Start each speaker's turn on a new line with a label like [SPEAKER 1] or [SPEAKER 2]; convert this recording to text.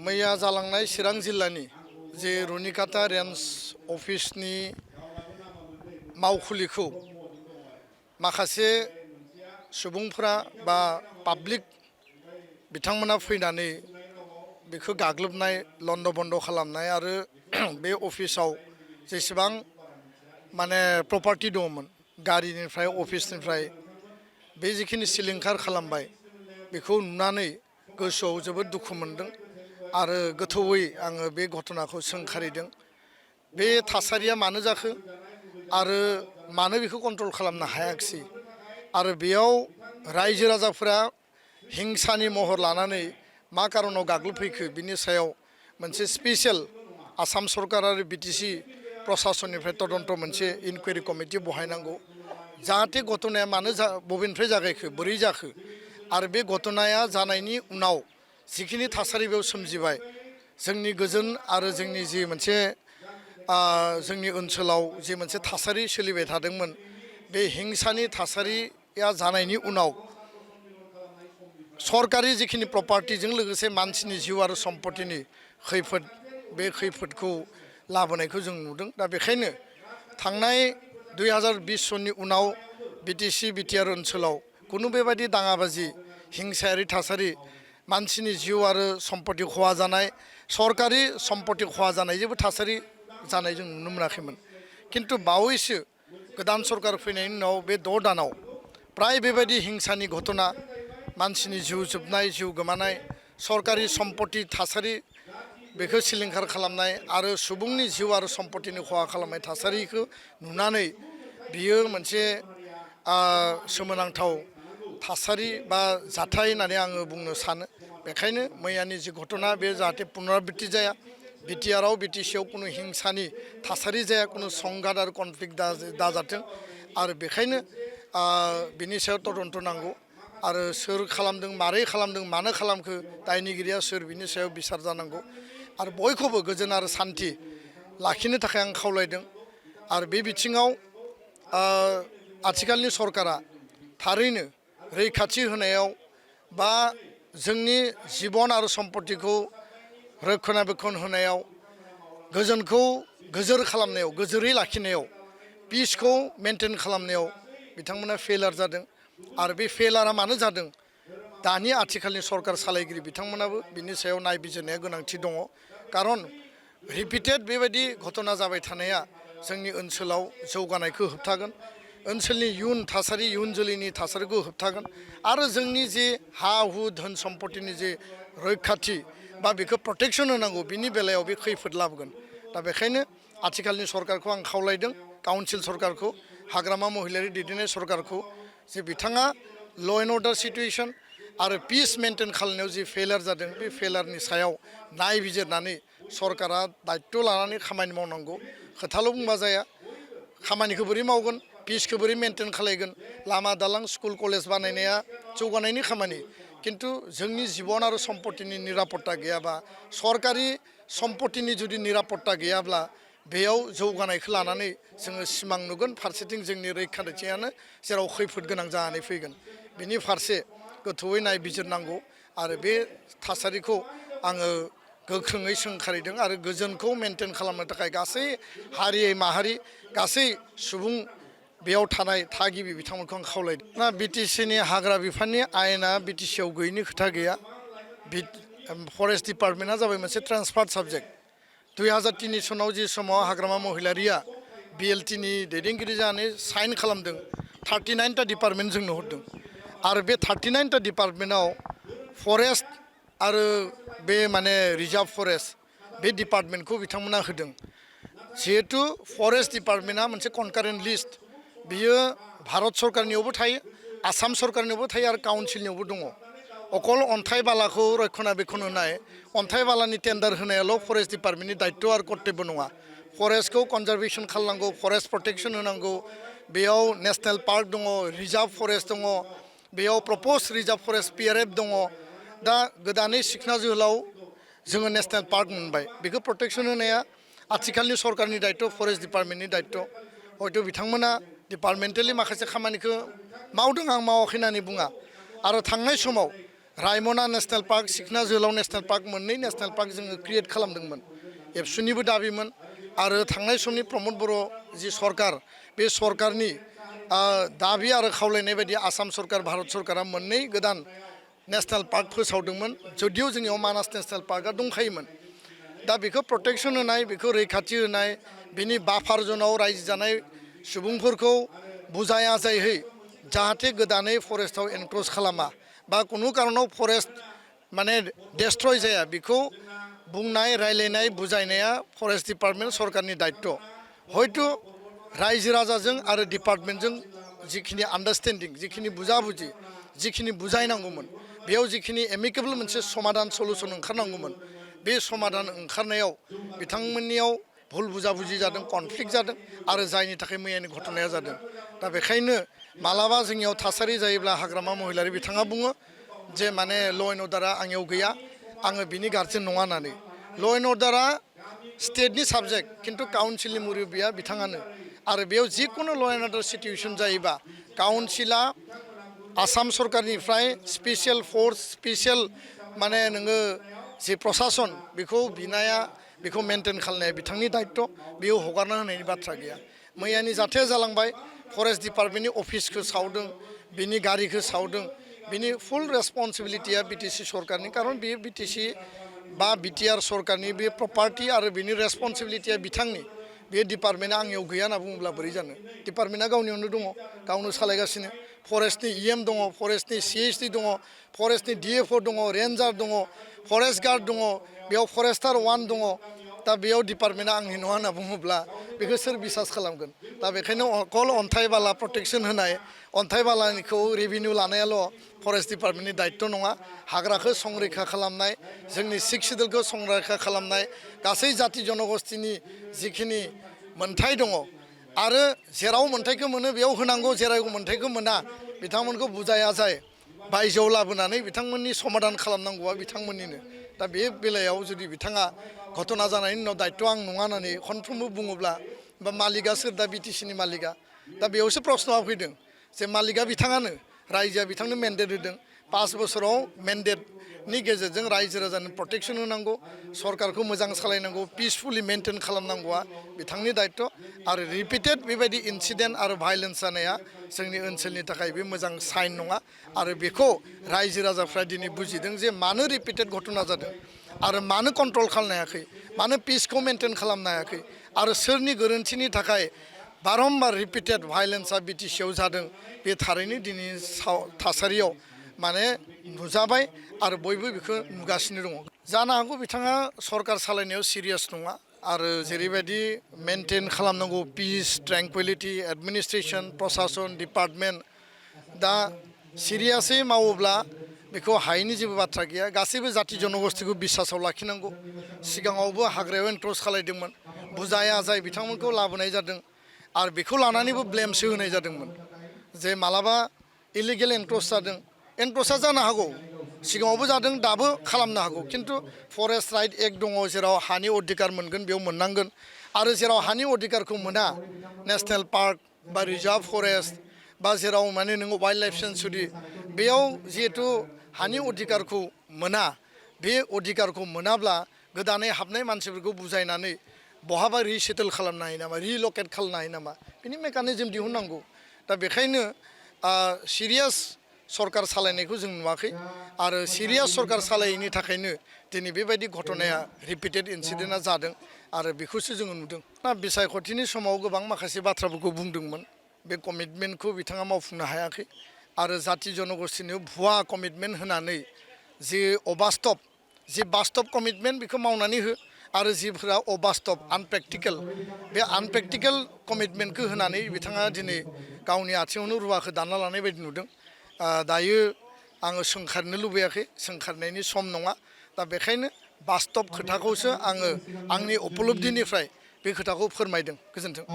[SPEAKER 1] मैया जालांनाय चिरां जिल्लानि जे रुनिकाटा रेन्ज अफिसनि मावखुलिखौ माखासे सुबुंफोरा बा पाब्लिक बिथांमोना फैनानै बेखौ गाग्लोबनाय लन्ड बन्द खालामनाय आरो बे अफिसाव जेसेबां माने प्रपार्टि दंमोन गारिनिफ्राय अफिसनिफ्राय बे जिखिनि सिलिंखार खालामबाय बेखौ नुनानै गोसोआव जोबोद दुखु मोनदों आरो गोथौयै आङो बे घटनाखौ सोंखारिदों। बे थासारिया मानो जाखो आरो मानो बेखौ कन्ट्रल खालामनो हायाखिसै आरो बेयाव रायजो राजाफोरा हिंसानि महर लानानै मा कारनाव गाग्लोबफैखो बिनि सायाव मोनसे स्पेशल आसाम सरकार आरो बिटिसि प्रशासननिफ्राय तदन्त मोनसे इनकुवेरि कमिटि बहायनांगौ जाहाथे घटनाया मानो बबेनिफ्राय जागायखो बोरै जाखो आरो बे घटनाया जानायनि उनाव जिखिनि थासारि बेयाव सोमजिबाय जोंनि गोजोन आरो जोंनि जि मोनसे जोंनि ओनसोलाव जि मोनसे थासारि सोलिबाय थादोंमोन बे हिंसानि थासारिया जानायनि उनाव सरकारि जिखिनि प्रपार्टिजों लोगोसे मानसिनि जिउ आरो सम्पतिनि खैफोद बे खैफोदखौ लाबोनायखौ जों नुदों। दा बेखायनो थांनाय 2020 सननि उनाव बिटिसि बिटिआर ओनसोलाव कुनु बेबायदि दाङाबाजि हिंसायारि थासारि मानसिनि जिउ आरो सम्पति खहा जानाय सरकारि सम्पति खहा जानाय जेबो थासारि जानाय जों नुनो मोनाखैमोन। किन्तु बावैसो गोदान सरकार फैनायनि उनाव बे 6 दानाव प्राय बेबायदि हिंसानि घटना मानसिनि जिउ जोबनाय जिउ गोमानाय सरकारि सम्पति थासारि बेखौ सिलिंखार खालामनाय आरो सुबुंनि जिउ आरो सम्पतिनि खहा खालामनाय थासारिखौ नुनानै बियो मोनसे सोमोनांथाव थासारि बा जाथाय होननानै आङो बुंनो सानो। बेखायनो मैयानि जि घटना बे जाहाथे पुनराबृत्ति जाया बिटिआरआव बिटिसिआव कुनु हिंसानि थासारि जाया कुनु संघात आरो कनफ्लिक्ट दाजाथों आरो बेखायनो बिनि सायाव तदन्त नांगौ आरो सोर खालामदों मारै खालामदों मानो खालामखो दायनिगिरिया सोर बिनि सायाव बिसार जानांगौ आरो बयखौबो गोजोन आरो सान्थि लाखिनो थाखाय आं खावलायदों। आरो बे बिथिङाव आथिखालनि सरकारा थारैनो रैखाथि होनायाव बा जोंनि जिबन आरो सम्पतिखौ रक्षनाबेक्षन होनायाव गोजोनखौ गोजोर खालामनायाव गोजोरै लाखिनायाव पिसखौ मेनटेन खालामनायाव बिथांमोना फेलार जादों आरो बे फेलारा मानो जादों दानि आथिखालनि सरकार सालायगिरि बिथांमोनाबो बिनि सायाव नायबिजिरनाया गोनांथि दङ। खारन रिपिटेड बेबायदि घटना जाबाय थानाया जोंनि ओनसोलाव जौगानायखौ होबथागोन ओनसोलनि इयुन थासारि इयुन जोलैनि थासारिखौ होबथागोन आरो जोंनि जे हा हु धोन सम्पतिनि जे रैखाथि बा बेखौ प्रटेक्सन होनांगौ बिनि बेलायाव बे खैफोद लाबोगोन। दा बेखायनो आथिखालनि सरकारखौ आं खावलायदों काउन्सिल सरकारखौ हाग्रामा महिलारि दैदेननाय सरकारखौ जे बिथाङा ल' एन्ड अर्डार सिटुएसन आरो पिस मेनटेन खालामनायाव जि फेलार जादों बे फेलारनि सायाव नायबिजिरनानै सरकारा दायित्व लानानै खामानि मावनांगौ। खोथाल' बुंबा जाया खामानिखौ बोरै मावगोन पिसखौ बोरै मेनटेन खालायगोन लामा दालां स्कुल कलेज बानायनाया जौगानायनि खामानि किन्तु जोंनि जिबन आरो सम्पतिनि निरापत्ता गैयाबा सरकारि सम्पतिनि जुदि निरापत्ता गैयाब्ला बेयाव जौगानायखौ लानानै जोङो सिमां नुगोन फारसेथिं जोंनि रैखाथियानो जेराव खैफोद गोनां जानानै फैगोन। बिनि फारसे गोथौयै नायबिजिरनांगौ आरो बे थासारिखौ आङो गोख्रोङै सोंखारिदों आरो गोजोनखौ मेनटेन खालामनो थाखाय गासै हारि माहारि गासै सुबुं बेयाव थानाय थागिबि बिथांमोनखौ आं खावलायदों। ना बिटिसिनि हाग्रा बिफाननि आयेना बिटिसिआव गैयैनि खोथा गैया। फरेस्ट डिपार्टमेन्टआ जाबाय मोनसे ट्रान्सफार्ड साबजेक्ट। 2003 सनाव जि समाव हाग्रामा महिलारिया बिएलटिनि दैदेनगिरि जानानै साइन खालामदों 39टा डिपार्टमेन्ट जोंनो हरदों आरो बे 39टा डिपार्टमेन्टआव फरेस्ट आरो बे माने रिजार्भ फरेस्ट बे डिपार्टमेन्टखौ बिथांमोना होदों। जिहेतु फरेस्ट डिपार्टमेन्टआ मोनसे कनकारेन्ट लिस्ट बियो भारत सरकारनियावबो थायो आसाम सरकारनियावबो थायो आरो काउन्सिलनियावबो दङ। अकल अन्थाइ बालाखौ रक्षनाबेक्षन होनाय अन्थाइ बालानि टेन्डार होनायाल' फरेस्ट डिपार्टमेन्टनि दायित्व आरो कर्तब्य नङा। फरेस्टखौ कनजारभेसन खालामनांगौ फरेस्ट प्रटेक्सन होनांगौ बेयाव नेसनेल पार्क दङ रिजार्भ फरेस्ट दङ बेयाव प्रपज रिजार्भ फरेस्ट पिआरएफ दङ। दा गोदानै सिखना जोहोलाव जोङो नेसनेल पार्क मोनबाय बेखौ प्रटेक्सन होनाया आथिखालनि सरकारनि दायित्व फरेस्ट डिपार्टमेन्टनि दायित्व। हयथ' बिथांमोना डिपार्टमेन्टेलि माखासे खामानिखौ मावदों आं मावाखै होननानै बुङा आरो थांनाय समाव रायमना नेशनेल पार्क सिखना जोहोलाव नेशनेल पार्क मोननै नेशनेल पार्क जोङो क्रिएट खालामदोंमोन एबसुनिबो दाबिमोन आरो थांनाय समनि प्रमद बर' जि सरकार बे सरकारनि दाबि आरो खावलायनाय बायदि आसाम सरकार भारत सरकारा मोननै गोदान नेशनेल पार्क फोसावदोंमोन जुदिव जोंनियाव मानास नेशनेल पार्कआ दंखायोमोन दा बेखौ प्रटेक्सन होनाय बेखौ रैखाथि होनाय बिनि बाफार जनाव रायजो जानाय सुबुंफोरखौ बुजाय आजायहै जाहाथे गोदानै फरेस्टआव एनक्रोच खालामा बा कुनु कारनाव फरेस्ट माने डेस्ट्रय जाया बेखौ बुंनाय रायलायनाय बुजायनाया फरेस्ट डिपार्टमेन्ट सरकारनि दायित्व हयथ' रायजो राजाजों आरो डिपार्टमेन्टजों जिखिनि आन्डारस्टेन्डिं जिखिनि बुजाबुजि जिखिनि बुजायनांगौमोन बेयाव जिखिनि एमिकेबल मोनसे समाधान सलुसन ओंखारनांगौमोन बे समाधान ओंखारनायाव बिथांमोननियाव भुल बुजाबुजि जादों कनफ्लिक्ट जादों आरो जायनि थाखाय मैयानि घटनाया जादों दा बेखायनो मालाबा जोंनियाव थासारि जायोब्ला हाग्रामा महिलारि बिथाङा बुङो जे माने ल' एन्ड अर्डारा आंनियाव गैया आङो बिनि गार्जेन नङा होननानै ल' एन्ड अर्डारा स्टेटनि साबजेक्ट खिन्थु काउन्सिलनि मुरब्बिया बिथाङानो आरो बेयाव जिकुनु ल' एन्ड अर्डार सिटुएसन जायोबा काउन्सिला आसाम सरकारनिफ्राय स्पेसियेल फर्स स्पेसियेल माने नोङो जि प्रसासन बेखौ बिनाया बेखौ मेनटेन खालामनाया बिथांनि दायित्व बेयाव हगारना होनायनि बाथ्रा गैया मैयानि जाथाया जालांबाय फरेस्ट डिपार्टमेन्टनि अफिसखौ सावदों बिनि गारिखौ सावदों बिनि फुल रेसपन्सिबिलिटिया बिटिसि सरकारनि कारन बेयो बिटिसि बा बिटिआर सरकारनि बे प्रपार्टि आरो बिनि रेसपन्सिबिलिटिया बिथांनि बे डिपार्टमेन्टआ आंनियाव गैया होनना बुङोब्ला बोरै जानो डिपार्टमेन्टआ गावनियावनो दङ गावनो सालायगासिनो फरेस्टनि इएम दङ फरेस्टनि सिएइचडि दङ फरेस्टनि डिएफअ दङ रेन्जार दङ फरेस्ट गार्ड दङ बेयाव फरेस्टार 1 दङ दा बेयाव डिपार्टमेन्टआ आंनि नङा होनना बुङोब्ला बेखौ सोर बिसास खालामगोन दा बेखायनो अकल अन्थाइ बाला प्रटेक्सन होनाय अन्थाइ बालानिखौ रेभिनिउ लानायाल' फरेस्ट डिपार्टमेन्टनि दायित्व नङा हाग्राखौ संरैखा खालामनाय जोंनि सिख सिदुलखौ संरैखा खालामनाय गासै जाति जनगोष्ठीनि जिखिनि मोनथाय दङ आरो जेराव मोनथायखौ मोनो बेयाव होनांगौ जेराव मोनथायखौ मोना बिथांमोनखौ बुजाय आजाय बायजोआव लाबोनानै बिथांमोननि समाधान खालामनांगौआ बिथांमोननिनो दा बे बेलायाव जुदि बिथाङा घटना जानायनि उनाव दायित्व आं नङा होननानै खनफ्रोमबो बुङोब्ला बा मालिकआ सोर दा बिटिसिनि मालिकआ दा बेयावसो प्रश्नआ फैदों जे मालिकआ बिथाङानो रायजोआ बिथांनो मेन्डेट होदों 5 बोसोराव मेन्डेटनि गेजेरजों रायजो राजानो प्रटेक्सन होनांगौ सरकारखौ मोजां सालायनांगौ पिसफुलि मेनटेन खालामनांगौआ बिथांनि दायित्व आरो रिपिटेड बेबायदि इनसिडेन्ट आरो भायलेन्स जानाया जोंनि ओनसोलनि थाखाय बे मोजां साइन नङा आरो बेखौ रायजो राजाफ्रा दिनै बुजिदों जे मानो रिपिटेड घटना जादों आरो मानो कन्ट्रल खालामनो हायाखै मानो पिसखौ मेनटेन खालामनो हायाखै आरो सोरनि गोरोन्थिनि थाखाय बारम्बार रिपिटेड भायलेन्सआ बिटिसिआव जादों बे थारैनो दिनै थासारियाव माने नुजाबाय आरो बयबो बेखौ नुगासिनो दङ जानो हागौ बिथाङा सरकार सालायनायाव सिरियास नङा आरो जेरैबायदि मेनटेन खालामनांगौ पिस ट्रेंकुइलिटि एडमिनिस्ट्रेसन प्रशासन डिपार्टमेन्ट दा सिरियासै मावोब्ला बेखौ हायैनि जेबो बाथ्रा गैया गासैबो जाति जनगोष्ठीखौ बिसासाव लाखिनांगौ सिगाङावबो हाग्रायाव एनक्रोच खालायदोंमोन बुजाय आजाय बिथांमोनखौ लाबोनाय जादों आरो बेखौ लानानैबो ब्लेमसो होनाय जादोंमोन जे मालाबा इलिगेल एनक्रोच जादों एनक्रोचआ जानो हागौ सिगाङावबो जादों दाबो खालामनो हागौ खिन्थु फरेस्ट राइट एक्ट दङ जेराव हानि अधिकार मोनगोन बेयाव मोननांगोन आरो जेराव हानि अधिकारखौ मोना नेशनेल पार्क बा रिजार्भ फरेस्ट बा जेराव माने नोङो वाइल्ड लाइफ सेन्चुरि बेयाव जिहेतु हानि अधिकारखौ मोना बे अधिकारखौ मोनाब्ला गोदानै हाबनाय मानसिफोरखौ बुजायनानै बहाबा रिसेटल खालामनो हायो नामा रिलकेट खालामनो हायो नामा बिनि मेकानिजम दिहुननांगौ दा बेखायनो सिरियास सरकार सालायनायखौ जों नुवाखै आरो सिरियास सरकार सालायैनि थाखायनो दिनै बेबायदि घटनाया रिपिटेड इनसिडेन्टआ जादों आरो बेखौसो जोङो नुदों दा बिसायख'थिनि समाव गोबां माखासे बाथ्राफोरखौ बुंदोंमोन बे कमिटमेन्टखौ बिथाङा मावफुंनो हायाखै आरो जाति जनगोष्ठीनो भुवा कमिटमेन्ट होनानै जि अबास्तब जि बास्तब कमिटमेन्ट बेखौ मावनानै हो आरो जिफोरा अबास्तब आनप्रेक्टिकेल बे आनप्रेक्टिकेल कमिटमेन्टखौ होनानै बिथाङा दिनै गावनि आथिङावनो रुवाखौ दानना लानाय बायदि नुदों दायो आङो सोंखारनो लुबैयाखै सोंखारनायनि सम नङा दा बेखायनो बास्तब खोथाखौसो आङो आंनि उपलब्धिनिफ्राय बे खोथाखौ फोरमायदों गोजोन्थों